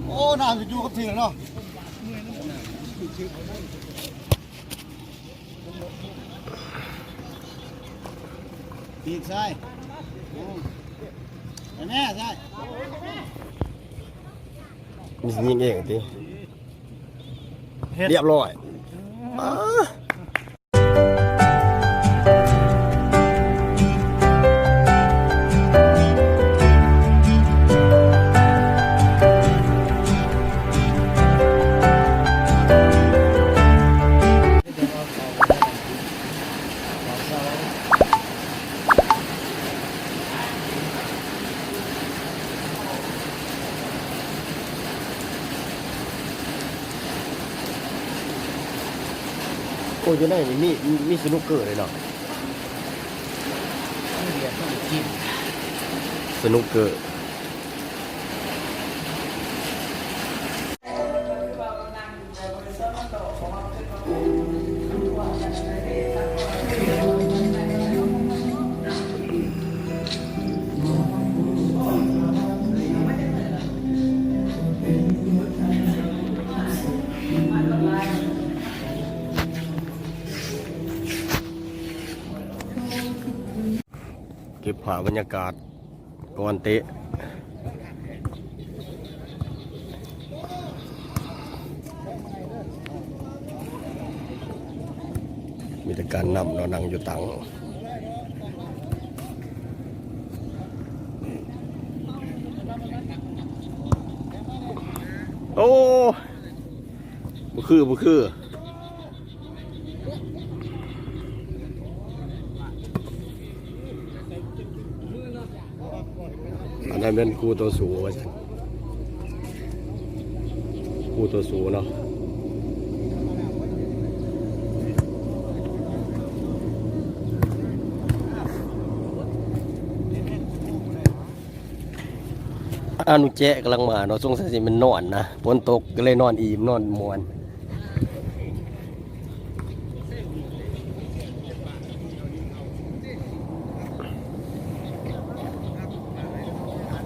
ໂອ້ ນ້ຳຢູ່ກັບທີ່ແລ້ວເນາະ. ປີກຊ້າຍ ໄປແມ່ຊ້າຍ ມີຊິຍິງເອງຕິ ເຮັດ ຮຽບຮ້ອຍ ອ້າ. ໂອ້ ຢູ່ໃນນີ້ມີ ມີສະນຸກເກີເລີຍເນາະ ສະນຸກເກີ. ເກັບພາບບັນຍາກາດກ່ອນເຕະ ມີແຕ່ການນຳເນາະ ນັ່ງຢູ່ຕັ່ງ ໂອ້ ບໍ່ຄື ບໍ່ຄື. ອັນນັ້ນແມ່ນຄູ່ຕໍ່ສູ້ວ່າຊັ້ນ ຄູ່ຕໍ່ສູ້ເນາະ. ອານຸແຈະກຳລັງມາເນາະ ສົງໄສຊິແມ່ນນອນນະ ຝົນຕົກກໍເລີຍນອນອີ່ມ ນອນມ່ວນ.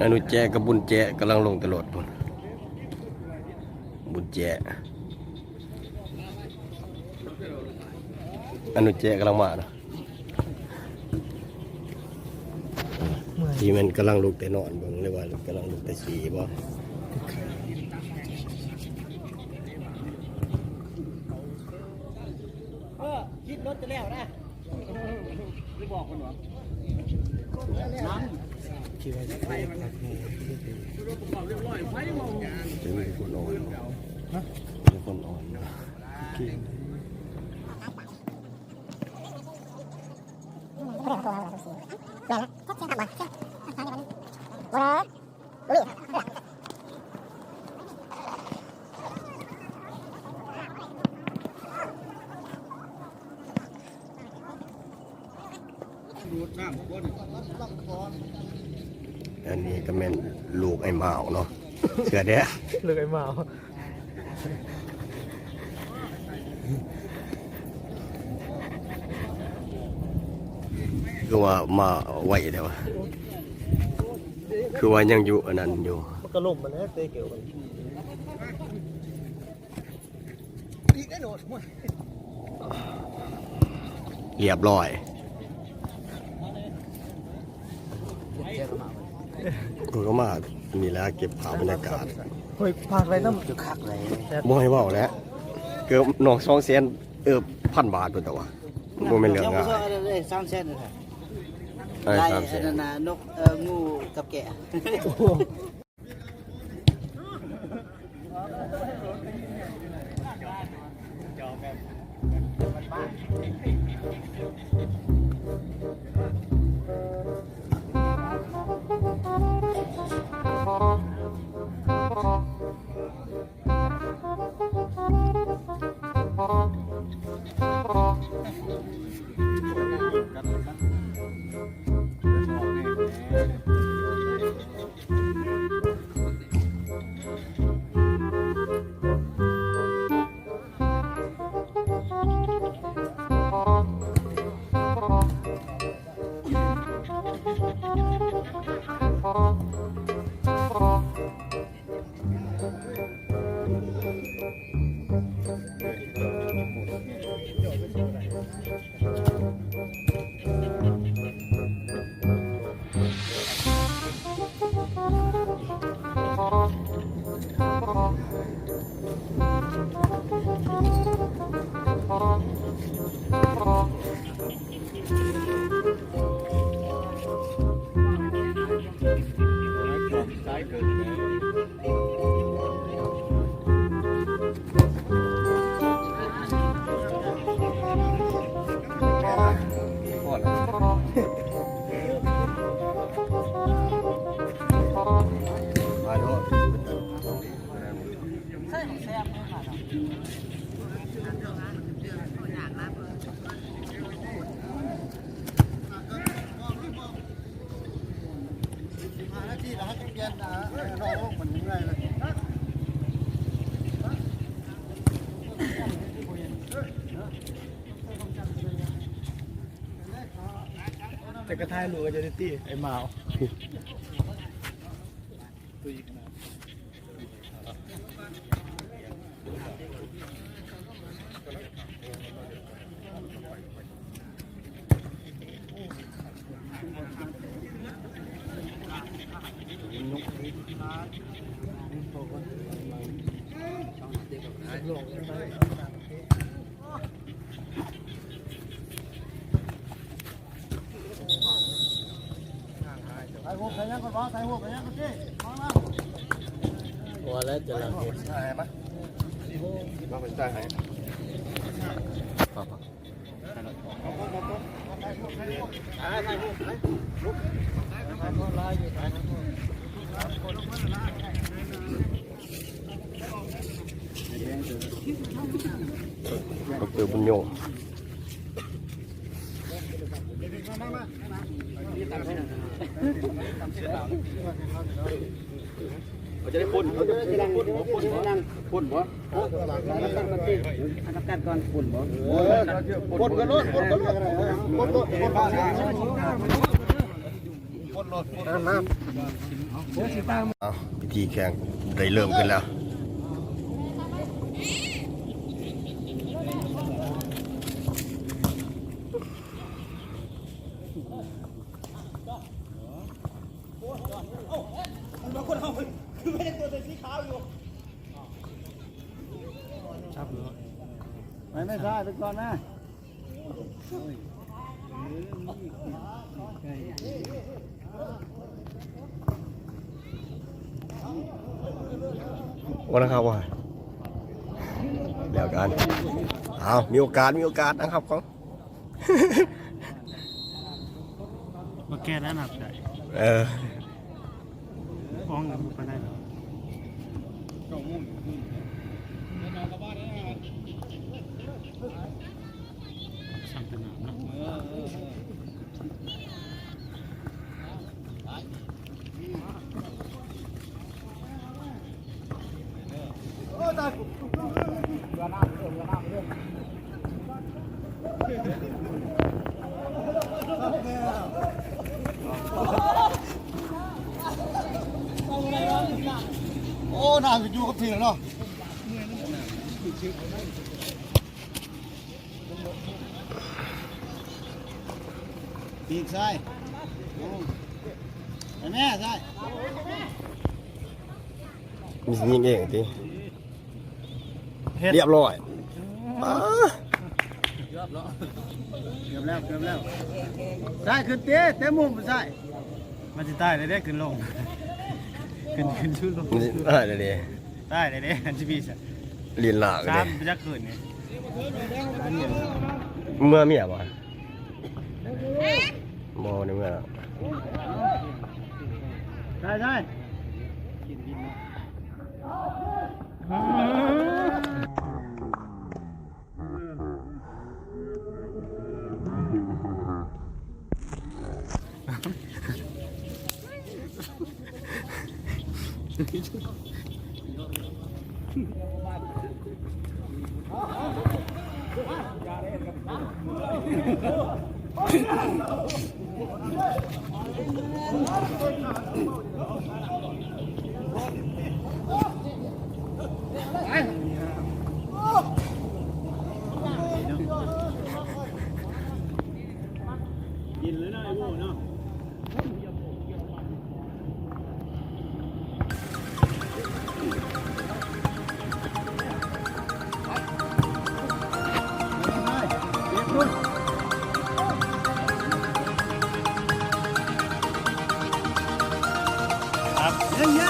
ອານຸແຈະກັບບຸນແຈະກຳລັງລົງແຕ່ລົດພຸ້ນ ບຸນແຈະ ອານຸແຈະກຳລັງມາເນາະ. ທີ່ແມ່ນກຳລັງລຸກແຕ່ນອນເບິ່ງ ຫຼືວ່າກຳລັງລຸກແຕ່ຊີບໍ່? ເອີ ຄິດລົດຈະແລ້ວນະ ຫຼືບອກເພິ່ນວ່າ ຍັງ ຄິດວ່າຊິໄປພັກແນ່ ຈະມີຄົນອ່ອນ ຮະ ມີຄົນອ່ອນ ໂອເຄ. ອັນນີ້ກໍແມ່ນລູກອ້າຍໝາວເນາະ ເສື້ອແດງ ລູກອ້າຍໝາວ. ຄືວ່າມາໄວແທ້ວະ ຄືວ່າຍັງຢູ່ອັນນັ້ນຢູ່ ມັນກໍລົ້ມມາແລ້ວ ເຕະເກວກັນ ຮຽບຮ້ອຍ. ເພິ່ນກໍມານີ້ແຫຼະ ເກັບພາບບັນຍາກາດ ໂອ້ຍ ພາກໄດ້ນຳ ຄືຄັກເລີຍ ບໍ່ໃຫ້ເວົ້າແຫຼະ ເກືອບນອກສອງແສນ ເອີ ພັນບາດພຸ້ນ ແຕ່ວ່າບໍ່ແມ່ນເລື່ອງງ່າຍ ສາມແສນ ເອີ ສາມແສນ ນະ ນົກ ເອີ ງູກັບແກະ. ກັນ ແຕ່ກະຖ່າຍຮູບກັນຢູ່ຕິ ໄອ້ໝາວ. ວ່າແລ້ວຈະລັກເຮັດ ມາເປັນໃຈໃຫ້. ດອກເຕີ ບຸນຍົງ. ເຂົາຈະໄດ້ພົ້ນ ເຂົາຈະໄດ້ພົ້ນ ພົ້ນບໍ່? ອັນນັ້ນກັນກ່ອນ ພົ້ນບໍ່? ເອີ ພົ້ນກັນໂລດ ພົ້ນກັນໂລດ ພົ້ນໂລດ ພົ້ນໂລດ. ເອົາ ພິທີແຂ່ງໄດ້ເລີ່ມຂຶ້ນແລ້ວ. ໄປ ແມ່ຊາຍ ໄປກ່ອນນະ. ໂອ້ ນະຄັບ ວ່າແລ້ວກັນ. ເອົາ ມີໂອກາດ ມີໂອກາດນະຄັບ ຂອງ ບໍ່ແກ້ແລ້ວນັບໄດ້ ເອີ. ຂອງກັນບໍ່ປານໃດດອກ ຊ່າງແຕ່ໜ້າເນາະ. ໂອ້ ນ້ຳຢູ່ກັບທີ່ເນາະ. ປີກຊ້າຍ ໄປແມ່ຊ້າຍ ມີຊິຍິງເອງຕິ. ເຮັດ ຮຽບຮ້ອຍ ເກືອບແລ້ວ ເກືອບແລ້ວ ເກືອບແລ້ວ. ຊ້າຍຂຶ້ນຕິ ເຕະມຸມຊ້າຍ. ມັນຊິຕາຍແລ້ວເດ້ ຂຶ້ນລົງ ຂຶ້ນ ຂຶ້ນສູ່ລົງ ມັນຊິຕາຍແລ້ວເດ້ ຕາຍແລ້ວເດ້ ມັນຊິມີສະ ຫຼິ້ນຫຼາກເດ້ ສາມໄປຈັກຄືນນີ້ ເມືອເມຍບໍ່? ບໍ່ໄດ້ເມືອ. ໄດ້ ໄດ້. ໄປ ເນາະ. ຄັບ ເຢັນໆ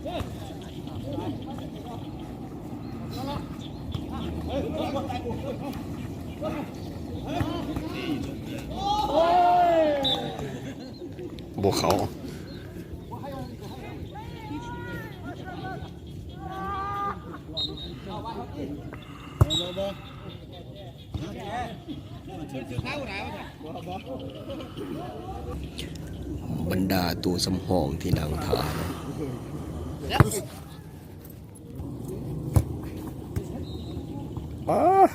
ໂອ້. ບໍ່ເຂົ້າ. ບັນດາໂຕສຳຮອງທີ່ນັ່ງຖ້າເນາະ. ປ້າ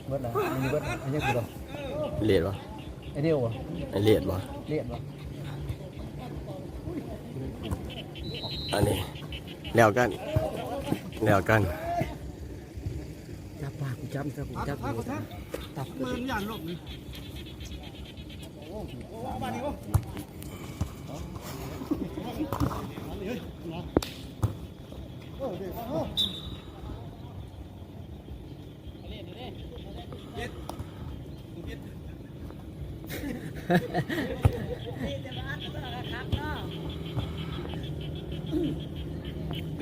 ເບິດແລ້ວ ອັນນີ້ເບິດແລ້ວ ອັນຫຍັງຄືດອກ ເລດບໍ່? ໄອເດວບໍ່? ໄອເລດບໍ່? ເລດບໍ່? ອັນນີ້ ແລ້ວກັນ ແລ້ວກັນ. ຈັບປາກ ກູຈັບ ກູຈັບ ຕັບ ມືນຢ້ານລົບນີ້.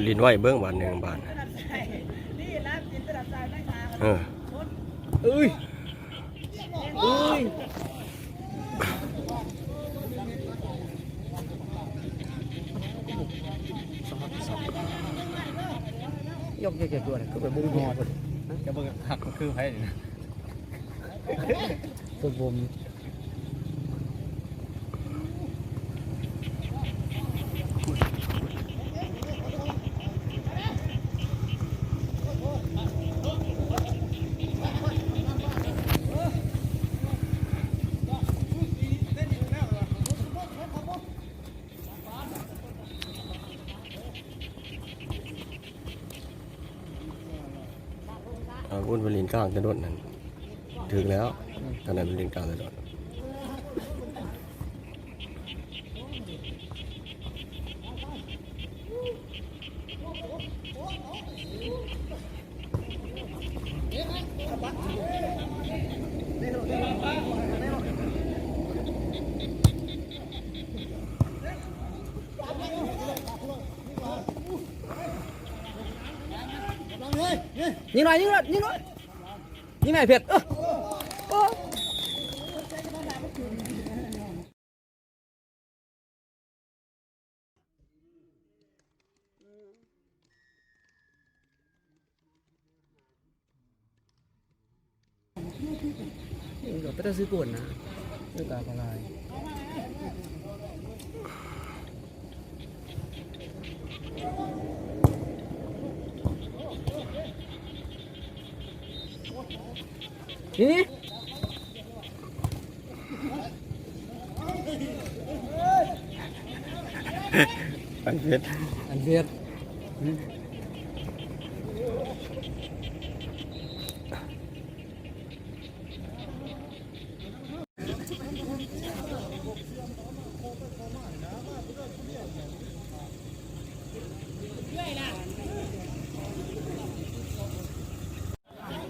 ຫຼິ້ນໄວ້ເບິ່ງບາດໜຶ່ງບາດ. ເອີ ເອີຍ ເອີຍ ຍົກ ຍົກ ຍົກ ຍົກ ຄືໄປບຸ້ງແຮງ ຈະເບິ່ງຄັກ ຄືໃຜນີ້ນະ ຄືບຸ້ງ. ອາ ວຸ້ນໄປຫຼິ້ນກາງແຕ່ດົນນັ້ນ ຖືກແລ້ວ ອືມ ຕອນນັ້ນໄປຫຼິ້ນກາງແຕ່ດົນ. ຍິງໜ້ອຍ ຍິງໜ້ອຍ ຍິງໜ້ອຍ ຍິງໜ້ອຍເພັດ ເອີ ໂອ້. ເປັນຕາຊື້ກົນນະ ເອີ ກາກະລາຍ ນີ້ ອັນເພັດ ອັນເພັດ.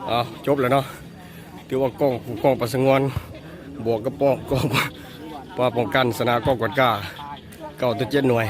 ເອົາ ຈົບແລ້ວເນາະ ຖືວ່າກອງ ກອງປາສະຫງວນ ບວກກັບກອງ ກອງປາປ້ອງກັນ ຊະນະກອງກວດກາ ເກົ້າຕໍ່ເຈັດໜ່ວຍ.